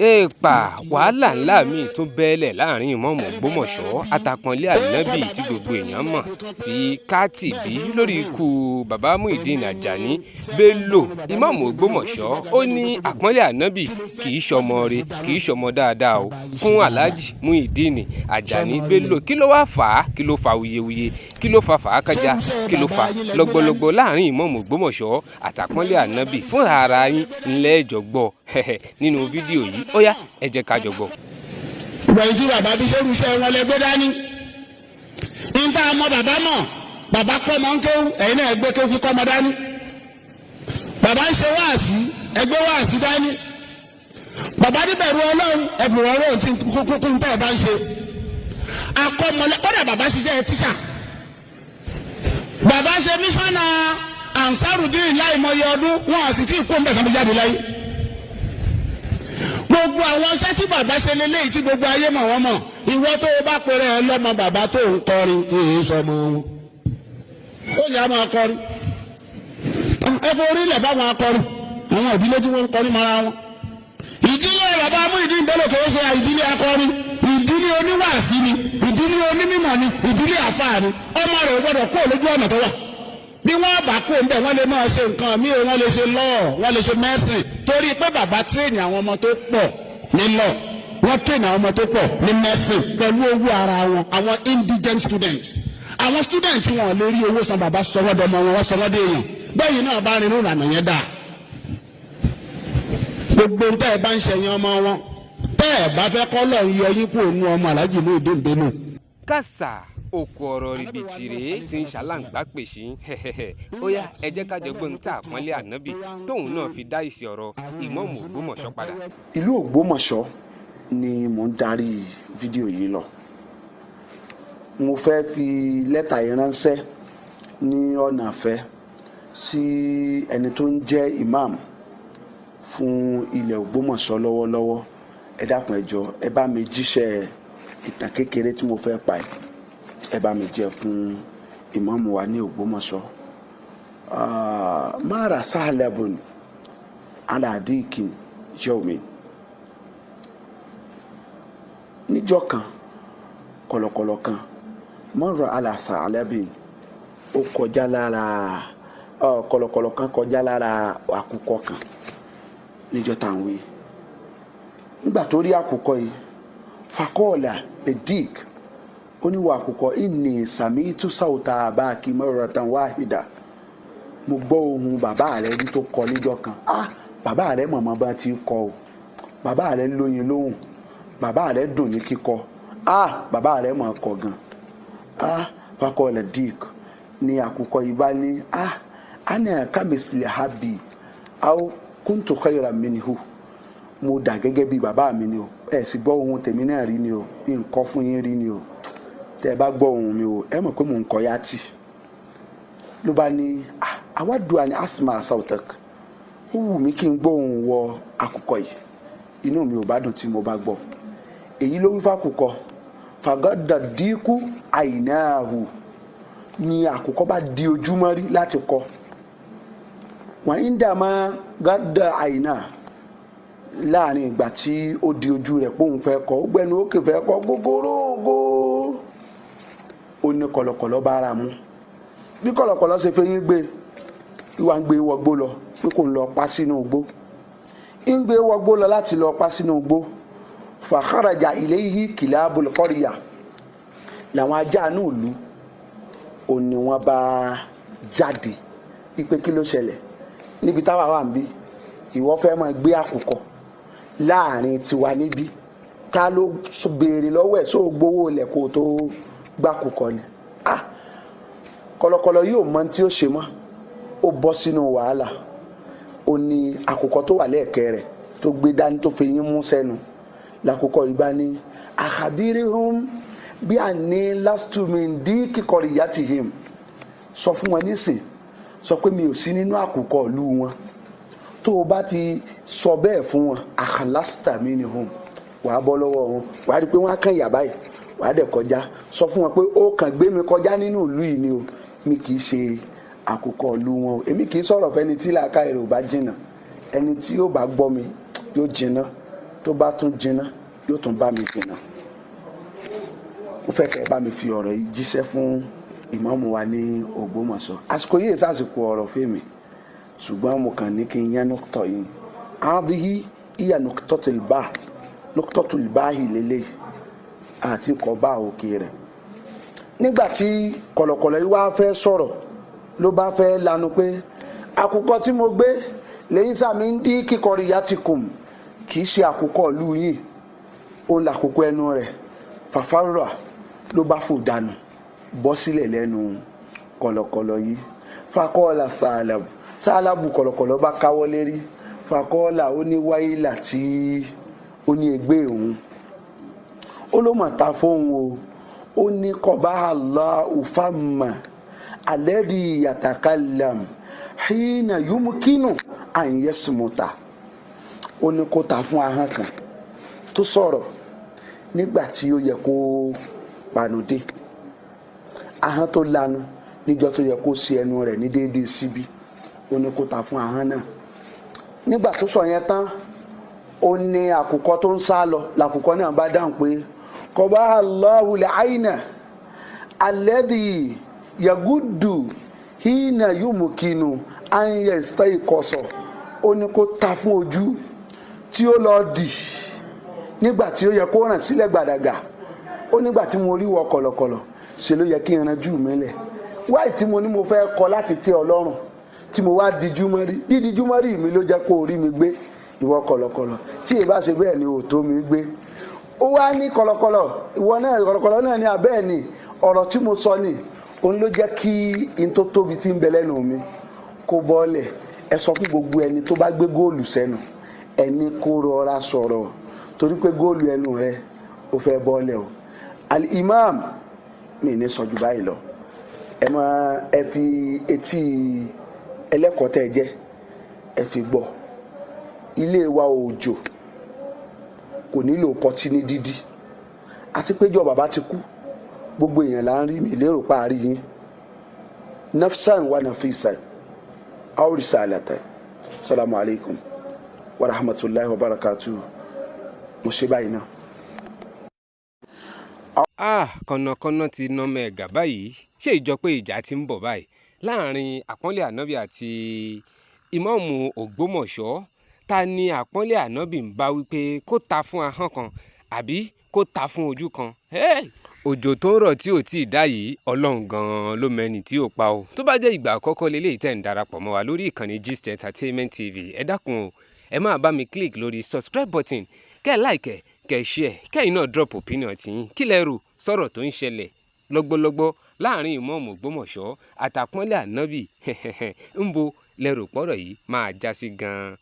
Èèpà, wàhálà ńlá míì tún bẹ́lẹ̀ láàrin Ìmáàmù Ògbómọ̀ṣọ́ àtàpọ̀nlé Ànábì tí gbogbo èèyàn mọ̀ sí Kátìbí lórí ikú Bàbá Muyideen Ajani Bello. Ìmáàmù Ògbómọ̀ṣọ́ ó ní àpọ́nlé Ànábì kì í ṣọmọ re, kì í ṣọmọ dáadáa o fún Alhaji Muyideen Ajani Bello. Kí ló wá fà á? Kí ló fa wuyewuye? Kí ló fa fàákájà? Kí ló fa lọ́gbọ́lọ́gbọ́ láàrin Ìmáàmù Ògbómọ̀ṣọ́ àtàpọ́nlé Ànábì? Fúnra ara yín ńlẹ́ ẹ̀jọ̀ gbọ́ nínú fídíò yìí. Ó yá, ẹ jẹ́ ká jọ gbọ́. Ìgbẹ̀yìn tí bàbá bí sẹ́rù iṣẹ́ wọn lẹ gbé dání. Níta ọmọ bàbá mọ̀, bàbá kọ́ ọmọ ń kéwú, ẹ̀yin náà gbé kéwú kíkọ́ ọmọ dání. Bàbá ń ṣe wáàsí, ẹgbẹ́ wáàsí dání. Bàbá níbẹ̀rù Ọlọ́run, ẹ̀bùrù Ọlọ́run tí kúkú ń tẹ̀ ẹ̀ bá ń ṣe. Akọ́mọlẹ́ kọ́dà bàbá ṣiṣẹ́ tíṣà. Bàbá ṣe mísánà Ansarudeen láìmọye ọdún, wọn à sì tí ì kó ń bẹ̀ kán fi jáde láyé. Gbogbo àwọn iṣẹ́ tí bàbá ṣe leléyìí tí gbogbo ayé mọ̀ wọ́n mọ̀. Ìwọ tó o bá pèrè ẹ lọ́mọ bàbá tó ń kọrin, èyí sọmọ wọn ó yà á máa kọrin. Ẹ forí ilẹ̀ báwọn akọrin, àwọn ìdílé tí wọ́n ń kọrin mọ́ra wọn. Ìdílé bàbá Muyideen Bello kò ṣe ìdílé akọrin, ìdílé oníwàásí ni, ìdílé onímọ̀ ni, ìdílé àfáà ni. Ọmọ rẹ̀ gbọ́dọ̀ kó lójú ọ̀nà tó wà. Bí wọ́n bá kó ń bẹ̀, wọ́n lè máa ṣe nǹkan míì, wọ́n lè ṣe law, wọ́n lè ṣe medicine, torí pé bàbá train àwọn ọmọ tó pọ̀ ní law, wọ́n train àwọn ọmọ tó pọ̀ ní medicine pẹ̀lú owó ara wọn. Àwọn indigent students, àwọn students wọn lè rí owó san, bàbá sọ wọ́n dọmọ wọn, wọ́n sọ wọ́n dé èèyàn. Bẹ́ẹ̀ náà bá rin ìlànà yẹn dáa. Gbogbo tẹ́ ẹ bá ń ṣẹ̀yìn ọmọ wọn, tẹ́ ẹ bá fẹ́ kọ́ lọ́ọ̀ yọ yín kúrò nú ọmọ Alhaji Muyideen Bello. Kàṣà òkú ọ̀rọ̀ rìbìtì rèé tí ń ṣàlàǹgbá pèsè. Ó yá, ẹ jẹ́ ká jọ gbọ́n tá àpọ́nlé Ànábì tóun náà fi dá ìsì ọ̀rọ̀ Ìmáàmù Ògbómọ̀ṣọ́ padà. Ìlú Ògbómọ̀ṣọ́ ni mò ń darí fídíò yìí lọ. Mo fẹ́ fi lẹ́tà yìí ránṣẹ́ ní ọ̀nà àfẹ́ sí ẹni tó ń jẹ́ imam fún ilẹ̀ Ògbómọ̀ṣọ́ lọ́wọ́lọ́wọ́. Ẹ dákun, ẹ jọ̀ọ́, ẹ bá mi jíṣẹ́ ìtàn kékeré tí mo fẹ́ pa ẹ̀, ẹ bá mi jẹ́ fún ìmáàmù wa ní Ògbómọ̀ṣọ́. Mara sahlabun ala dikin yawmin. Níjọ́ kan, kọ̀lọ̀kọ̀lọ̀ kan mara ala sahlabin, ó kọjá lára kọ̀lọ̀kọ̀lọ̀ kan, kọjá lára àkùkọ kan níjọ́ tá à ń wí. Nígbà tó rí àkùkọ yìí, fakọ́ọ̀là bedik, ó ní, "Wọ àkùkọ, inni sami'tu sawta abaki marratan wahida." Mo gbọ́ ohùn bàbá rẹ rí tó kọ níjọ́ kan. Ah, bàbá rẹ mọ̀mọ́ bá ti kọ o. Bàbá rẹ lóyin lóhùn, bàbá rẹ dùn ní kíkọ. Ah, bàbá rẹ mọ̀ kọ gan. Ah, fakọ́ọ̀là dik, ní àkùkọ yìí bá ní, "Ah, ana kamisli habi aw kuntu khayran minhu." Mo dà gẹ́gẹ́ bí bàbá mi ni o. Ẹ sì gbọ́ ohùn tèmi náà rí ni o, nǹkan fún yín rí ni o. Tẹ́ ẹ bá gbọ́ ohùn mi o, ẹ mọ̀ pé mò ń kọ́ yá tì. Ló bá ní, "Awaddu an asma sawtak." Ó wù mí kí n gbọ́ ohùn wọ àkùkọ yìí, inú mi ò bá dùn tí mo bá gbọ́. Èyí ló wí fákùkọ. Fàgọ́dà dínkù àìnáhù, ni àkùkọ bá di ojúmọ́ rí láti kọ. Wọ́n ń dà máa gádà àìná. Láàrin ìgbà tí ó di ojú rẹ̀ pé òun fẹ́ kọ, ó gbẹnu òkè fẹ́ kọ gógórógó, ó ní kọ̀lọ̀kọ̀lọ̀ bá ara mu. Bí kọ̀lọ̀kọ̀lọ̀ ṣe fẹ́ yín gbé, ìwà ń gbé wọgbó lọ pé kò ń lọ pa sínú igbó, ń gbé wọgbó lọ láti lọ pa sínú igbó. Fàkàràjà ilayhi kilabul qarya, làwọn ajá inú ìlú ò ní wọn bá jáde wípé, "Kí ló ṣẹlẹ̀ níbi táwa wà ń bí? Ìwọ fẹ́ máa gbé àkùkọ láàrin tiwa níbí? Ta ló béèrè lọ́wọ́ ẹ̀? Sóò gbowó ilẹ̀ kó o tó gbàkùkọ ni?" Ah, kọ̀lọ̀kọ̀lọ̀ yóò mọ tí ó ṣe mọ́, ó bọ́ sínú wàhálà. Ó ní àkùkọ tó wà lẹ́ẹ̀kẹ́ rẹ̀ tó gbé dání tó fi yín mú sẹ́nu. Làkùkọ yìí bá ní, "Akhbirhum bí àní lastu min diki qaryatihim." Sọ fún wọn nísìn, sọ pé mi ò sí nínú àkùkọ ìlú wọn. Tó o bá ti sọ bẹ́ẹ̀ fún wọn, akhlasta minhum, wàá bọ́ lọ́wọ́ wọn. Wàá rí i pé wọ́n á kàn yà báyìí, wàá dẹ̀ kọjá. Sọ fún wọn pé ó kàn gbé mi kọjá nínú ìlú yìí ni o, mi kì í ṣe àkùkọ ìlú wọn o. Èmi kì í sọ̀rọ̀ fẹ́ni tí làákàyè rẹ̀ ò bá jìnnà. Ẹni tí yóò bá gbọ́ mi yóò jìnnà. Tó bá tún jiná, yóò tún bá mi jiná. Ó fẹ́ kẹ́ ẹ bá mi fi ọ̀rọ̀ yìí jíṣẹ́ fún ìmáàmù wa ní Ògbómọ̀ṣọ́. Àsìkò yìí sàsìkò ọ̀rọ̀ fèmí, ṣùgbọ́n mo kàn ní kí n yẹn nọ́tọ̀ yìí. Àdìyí ìyá nọ́tọ̀tìlbà nọ́tọ̀tìlbà yìí lélẹ̀ àti kọ́ bá òkè rẹ̀. Nígbà tí kọ̀lọ̀kọ̀lọ̀ yìí wá fẹ́ sọ̀rọ̀, ló bá fẹ́ lanu pé àkùkọ tí mo gbé lẹ́yìn sàmì ń dí kíkọrí ya ti kùm, kì í ṣe àkùkọ ìlú yìí, òun làkùkọ ẹnu rẹ̀. Fàfárà ló bá fò dànù bọ́ sílẹ̀ lẹ́nu kọ̀lọ̀kọ̀lọ̀ yìí. Fakọ́ọ̀là sàlàbù sàlàbù, kọ̀lọ̀kọ̀lọ̀ bá káwọ́ lérí. Fakọ́ọ̀là, ó ní wáyílà tí ó ní ẹgbẹ́ òun, ó ló mọ̀ ta fóun o. Ó ní kọba Allahu fama alẹ́rì yàtàkàlàm hìnà yumkinu àyẹ̀sùmùtà. Ó ní kó ta fún ahọ́n kan tó sọ̀rọ̀ nígbà tí ó yẹ kó panudé, ahọ́n tó lanu níjọ́ tó yẹ kó ṣe ẹnu rẹ̀ ní déédéé síbí. Ó ní kó ta fún ahọ́n náà. Nígbà tó sọ yẹn tán, ó ní àkùkọ tó ń sá lọ, làkùkọ náà bá dáhùn pé kọba Allahu al-ayna alladhi yagudu hina yumkinu an yastayqasa. Ó ní kó ta fún ojú tí ó lọ dì nígbà tí ó yẹ kó ràn sílẹ̀ gbàdàgà. Ó nígbà tí mo rí wọ kọ̀lọ̀kọ̀lọ̀, ṣe ló yẹ kí n ranjú mi lẹ̀. Wáì tí mo ní mo fẹ́ kọ láti tẹ́ Ọlọ́run, tí mo wá dijú mọ́rí, dídijú mọ́rí mi ló jẹ́ kó rí mi gbé, ìwọ kọ̀lọ̀kọ̀lọ̀. Tí ì bá ṣe bẹ́ẹ̀ ni ò tó mi gbé. Ó wá ní kọ̀lọ̀kọ̀lọ̀, ìwọ náà kọ̀lọ̀kọ̀lọ̀ náà ní abẹ́ ẹ̀ ni ọ̀rọ̀ tí mo sọ ni òun ló jẹ́ kí n tó tóbi tí ń bẹ lẹ́nu mi kó bọ́ọ̀lẹ̀. Ẹ sọ fún gbogbo ẹni tó bá gbé góòlù sẹ́nu, ẹni kó rọra sọ̀rọ̀, torí pé góòlù ẹnu rẹ ó fẹ́ bọ́ọ̀lẹ̀ o. Al-Imam mi ní sọ ju báyìí lọ. Ẹ máa ẹ fi etí ẹlẹ́kọ̀ọ́ tẹ́ ẹ jẹ́ ẹ fi gbọ́. Ilé wa òjò kò nílò pọtí ní dídí, àti péjọ bàbá ti kú, gbogbo èèyàn là ń rí mi lérò parí yín. Nafsan wa nafisan aw risalatan. Salamu alaykum wa rahmatulahi wa barakatuhu. Mo ṣe báyìí náà. Ah, kọ̀nàkọ́nà ti nà ọmọ ẹ̀gà báyìí. Ṣé ìjọ pé ìjà ti ń bọ̀ báyìí láàrin àpọ́nlé ànábì àti ìmáàmù Ògbómọ̀ṣọ́? Ta ni àpọ́nlé ànábì ń bá wípé kó ta fún ahọ́n kan àbí kó ta fún ojú kan? Hey! Òjò tó ń rọ̀ tí ò tí ì dá yìí, Ọlọ́run gan-an ló mẹ́ni tí ò pa o. Tó bá jẹ́ ìgbà àkọ́kọ́ leléyìí tẹ̀ ń darapọ̀ mọ́ wa lórí ìkànnì Gist Entertainment TV, ẹ dákun o, ẹ máa bá mi click lórí subscribe button, kẹ́ ẹ like ẹ, kẹ́ ẹ share, kẹ́yìn náà drop opinion tiyín. Kí lẹ rò sọ̀rọ̀ tó ń ṣẹlẹ̀ lọ́gbọ́lọ́gbọ́ láàrin ìmáàmù Ògbómọ̀ṣọ́ àtàpọ́nlé ànábì? Ń bo lẹ rò pọ́rọ̀ yìí máa já sí gan-an?